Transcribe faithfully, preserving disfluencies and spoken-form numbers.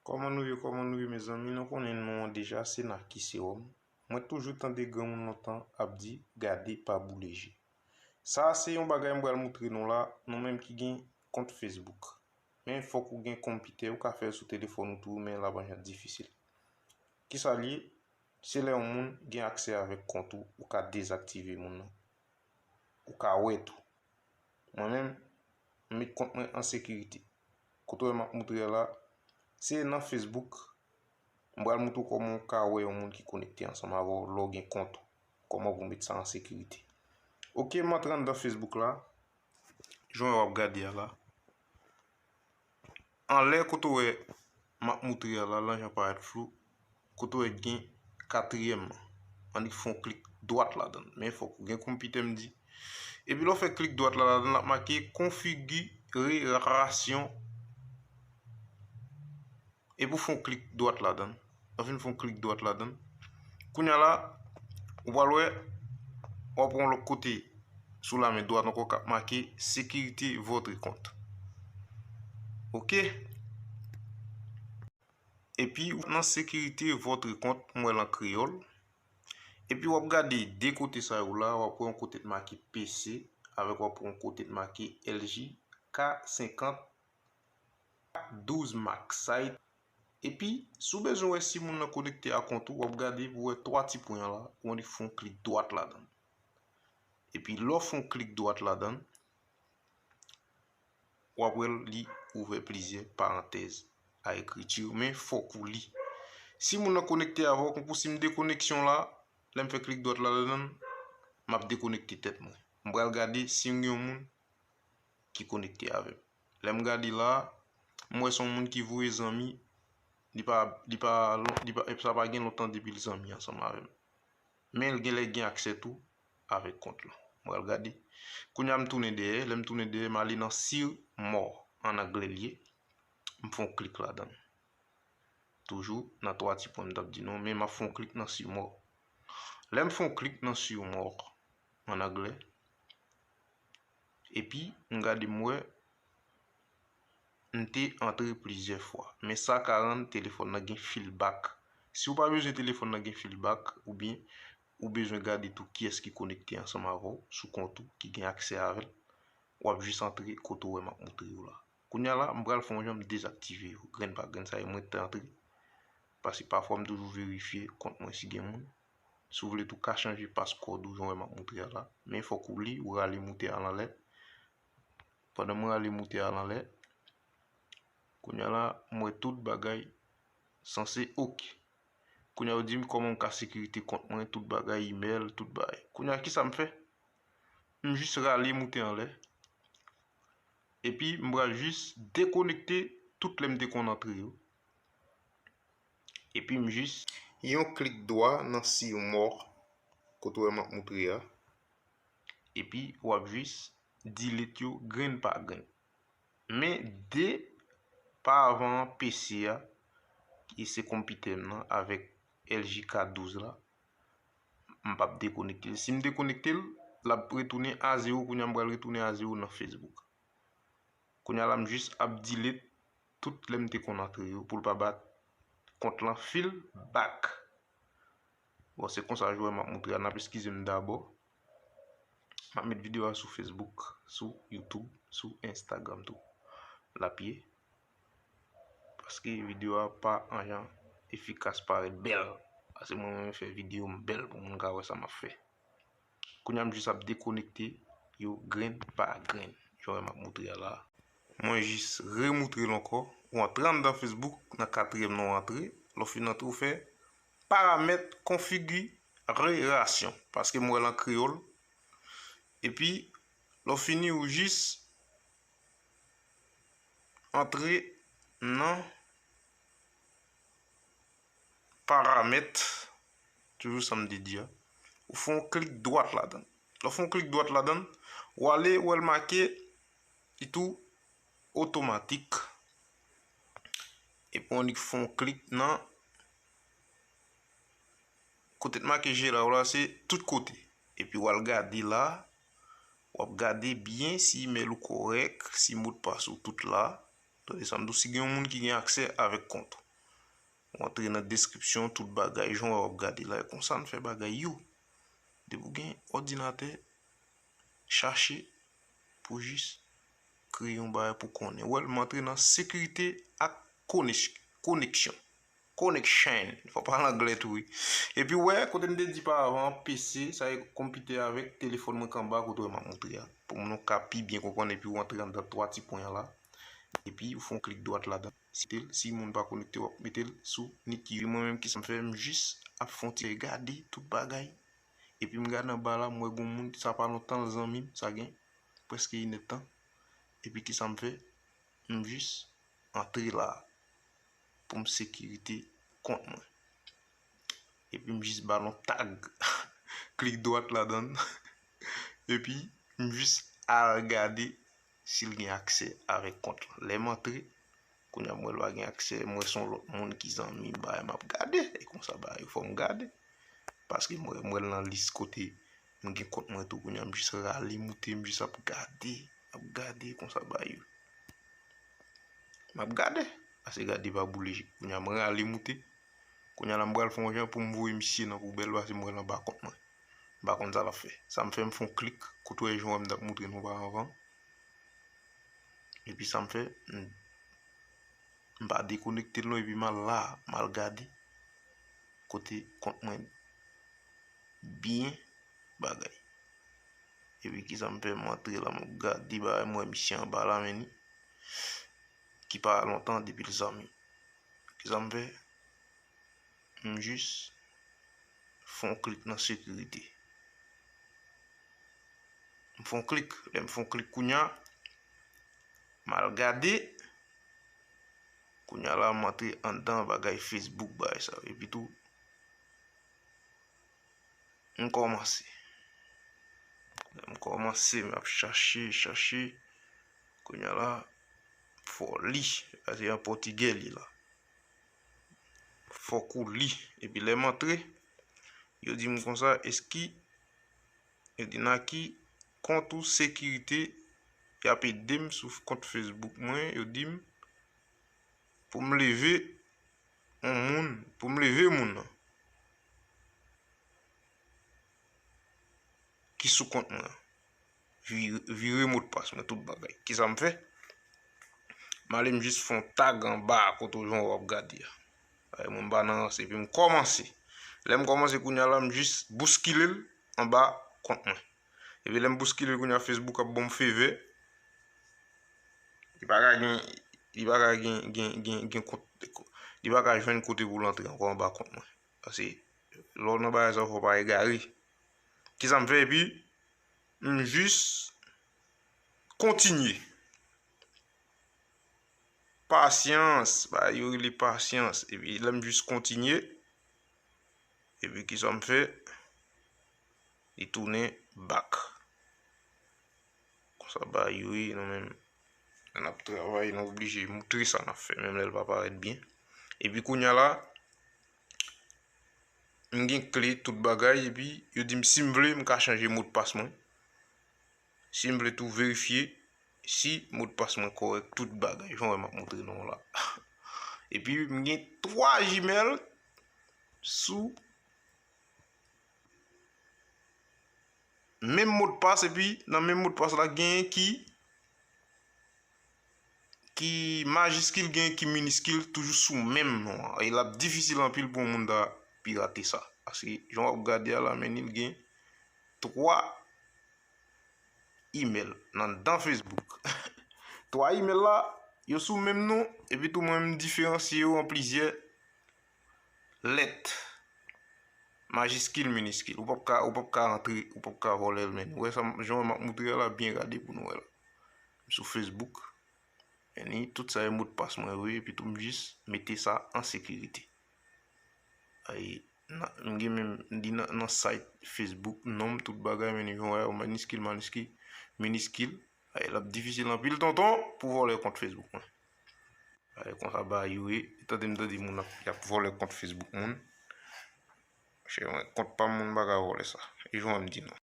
Kòman nou ye, kòman nou ye, mezanmi? Nou konnen non an deja, se Naki Serum. Mwen toujou tande granmoun lontan ap di, gade pa boule je. Sa a se yon bagay m pral moutre nou la, nou menm ki gen kont Facebook. Men fòk ou gen konpitè, ou ka fè l sou telefòn ou tou, men l ap jan difisil. Kisa l ye? Se lè yon moun gen aksè avèk kont ou, ou ka dezaktive moun nan. Ou ka wè tou. Mwen menm, m met kont mwen an sekirite. Kote w wè m ap moutre a la, se nan Facebook. M pral moutre w kòman w ka wè yon moun ki konekte ansanm avè w lè w gen kont ou. Kòman pou w met sa an sekirite. Oke, m antre anndan Facebook la. Jan w ap gade a la. Anlè kote w wè m ap moutre a la, lan jan parèt flou, kote w wè gen katriyèm an. Annik fè yon klik dwat ladan l. Men fòk ou gen konpitè, m di. Epi lè w fè klik dwat la ladan l, l ap make konfigirasyon. Epi w fè yon klik dwat ladan l. Lè w fin fè yon klik dwat ladan l. Kounye a la, ou pral wè, w ap wè yon lòt kote sou lamen dwat ankò k ap make sécurité votre compte. Oke? Epi nan sécurité votre compte, m wè l an kreyòl. Epi w ap gade de kote sa yo la, w ap wè yon kote k make P C, avèk w ap wè yon kote k make L G K senkant douz Max. Sa e- Epi, si w bezwen wè si moun nan konekte a kont ou, w ap gade pou w wè twa ti pwen an la, ou annik fè yon klik dwat ladan l. Epi, lè w fè yon klik dwat ladan l, w ap wè l, li ouvè plizyè parantèz a ekriti, men fòk ou li. Si moun nan konekte avè w, konkou si m dekoneksyon la, lè m fè klik dwat la ladan l, m ap dekonekte tèt mwen. M pral gade si m gen yon moun ki konekte avè m. Lè m gade la, m wè se yon moun ki voye zanmi, li pa, li pa, li pa, sa pa gen lontan depi l zanmi ansanm avè m. Men l genlè gen aksè tou avèk kont lan. M pral gade. Kounye a m tounen dèyè, lè m tounen dèyè, m ale nan sur more, an anglè l ye. M fè yon klik ladan l. Toujou nan twa ti pwen m t ap di nou, men m ap fè yon klik nan sur more. Lè m fè yon klik nan sur more, an anglè, epi m gade m wè m te antre plizyè fwa. Men sa ka rann telefòn nan gen feedback. Si w pa bezwen telefòn nan gen feedback, oubyen ou bezwen gade tou kiyès ki konekte ansanm avè w sou kont ou, ki gen aksè avè l, w ap jis antre kote w wè m ap moutre w la. Kounye a la, m pral fè yon jan m dezaktive yo, grenn pa grenn, sa e mwen t antre. Paske pafwa m toujou verifye kont mwen si gen moun. Si w vle tou ka chanje passcode ou jan w wè m ap moutre a la. Men fòk ou li, ou rale moutè a l anlè. Pandan m rale moutè a l anlè, kounye a la, m wè tout bagay sanse oke. Kounye a yo di m kòman m ka sekirite kont mwen, tout bagay, email, tout bagay. Kounye a kisa m fè? M jis rale moutè anlè. Epi m pral jis dekonekte tout lè m te konn antre yo. Epi m jis yon klik dwa nan sur more, kote w wè m ap moutre a. Epi w ap jis delete yo grenn pa grenn. Men de pa avan an, P C a, ki se konpitè m nan avèk L G K douz la, m p ap dekonekte l. Si m dekonekte l, l ap retounen a zewo, kounye a m pral retounen a zewo nan Facebook. Kounye a la, m jis ap delete tout lè m te konn antre yo pou l pa ba kont lan feedback. Bon, se konsa jan w wè m ap moutre a, n ap eskize m dabò. M ap met videyo a sou Facebook, sou YouTube, sou Instagram tou. L ap ye. Paske videyo a pa anjan efikas, parèt bèl. Paske mwen renmen fè videyo m bèl pou moun ka wè sa m ap fè. Kounye a m jis ap dekonekte yo grenn pa grenn, jan w wè m ap moutre a la. Mwen jis remoutre l ankò. Ou antre anndan Facebook, nan katriyèm nan w antre. Lè w fin antre, ou fè paramèt konfigirasyon, paske m wè l an kreyòl. Epi, lè w fini, ou jis antre nan paramèt, toujou sa m te di a, ou fè yon klik dwat ladan l. Lè w fè yon klik dwat ladan l, ou ale, ou wè l make, li tou otomatik. Epi w annik fè yon klik nan kote t make je la, ou la, se tout kote. Epi w al gade la, w ap gade byen si imèl ou kòrèk, si modpas ou tout la. Tande sa m di w, si gen yon moun ki gen aksè avèk kont ou. Ou antre nan deskripsyon, tout bagay, jan w ap gade la, e konsa n fè bagay yo. Depi w gen òdinatè, chache pou jis kreye yon bagay pou konnen. Wè, m antre nan sekirite ak koneksyon. Connection. Connection. Fò pale anglè tou, wi. Epi, wè, kote m te di pa avan, P C, sa e konpitè avèk telefòn mwen k anba kote w m ap montre a. Pou moun yo ka pi byen konprann, epi w antre anndan twa ti pwen an la. Epi, ou fè yon klik dwat ladan. Si tel, si moun pa konekte, w ap mete l sou nik. Mwen menm, kisa m fè, m jis ap fè yon ti gade tout bagay. Epi m gade anba la, m wè gon moun, sa pa lontan l zanmi m, sa gen prèske inèdtan. Epi kisa m fè? M jis antre la pou m sekirite kont mwen. Epi m jis ba l yon tag, klik dwat ladan l. Epi m jis al gade si l gen aksè avèk kont lan. Lè m antre, kounye a m wè l pa gen aksè, m wè se yon lòt moun ki zanmi m, bagay m ap gade. E konsa bagay yo fò m gade. Paske m wè, m wè l nan lis kote m gen kont mwen tou. Kounye a m jis rale moute, m jis ap gade, ap gade konsa bagay yo. M ap gade, paske gade pa boule je. Kounye a m rale moute. Kounye a la m pral fè yon jan pou m voye misye nan poubèl, paske m wè l anba kont mwen. M pa konn sa l ap fè. Sa m fè, m fè yon klik, kote w wè jan w wè m t ap montre nou pa avan. Epi sa m fè, m, m pa dekonekte l non, epi m al la, m al gade kote kont mwen byen bagay. Epi kisa m fè, m antre la, m ap gade bagay, m wè misye anba la, men li, ki pa lontan depi l zanmi. Kisa m fè? M jis fè yon klik nan sekirite. M fè yon klik. Lè m fè yon klik kounye a, m al gade. Kounye a la, m antre anndan bagay Facebook, bagay sa yo. Epi tou, m kòmanse. Lè m kòmanse, m ap chache, chache. Kounye a la, fò w li. Paske an pòtigè li la. Fòk ou li. Epi lè m antre, yo di m konsa, eski, yo di nan ki kont ou sekirite, y ap ede m sou kont Facebook mwen, yo di m pou m leve yon moun, pou m leve moun nan ki sou kont mwen an. Vire, vire modpas mwen, tout bagay. Kisa m fè? M ale, m jis fè yon tag anba a kote w jan w ap gade a. Ay, mwen m pa nan ranse, epi m kòmanse. Lè m kòmanse kounye a la, m jis bouskile l anba kont mwen. Epi lè m bouskile l kounye a, Facebook ap ban m favè. Li pa ka gen, li pa ka gen, gen, gen, gen kont, li pa ka jwenn kote pou l antre ankò anba kont mwen. Paske lè w nan bagay sa, fò w pa egare. Kisa m fè? Epi, m jis kontinye. Pasyans, bagay yo rele pasyans. Epi lè m jis kontinye, epi kisa m fè? Li tounen back. Konsa bagay yo ye, nou menm, lè n ap travay, nou oblije moutre sa n ap fè, menm lè l pa parèt byen. Epi kounye a la, m gen kle tout bagay, epi yo di m si m vle, m ka chanje modpas mwen. Si m vle tou verifye si modpas mwen kòrèk, tout bagay, jan w wè m ap montre nou la. Epi m gen twa Gmail sou menm modpas, epi nan menm modpas la, genyen ki, ki majiskil, genyen ki miniskil, toujou sou menm non an. E l ap difisil anpil pou yon moun ta pirate sa. Paske jan w ap gade a la, men li gen twa email nan dan Facebook. Twa email la, yo sou menm non, epi tou mwen m diferansye yo an plizyè lèt. Majiskil, miniskil. Ou p ap ka, ou p ap ka rantre, ou p ap ka vòlè l, men. Ou wè sa, jan m ap moutre a la, byen gade pou nou wè la. M sou Facebook. Men ni tout sa e modpas mwen vre, epi tou m jis mete sa an sekirite. Ay, nan, m gen menm, m di nan, nan site Facebook, non m, tout bagay, men ni jan w wè yo, miniskil, maniskil, miniskil. Ay, l ap difisil anpil, tonton, pou vòlè kont Facebook mwen. Ay, konsa bagay yo ye, tande m tande moun ap, y ap vòlè kont Facebook moun. Chè mwen, kont pa m, moun pa ka vòlè sa. E jan w wè m di non.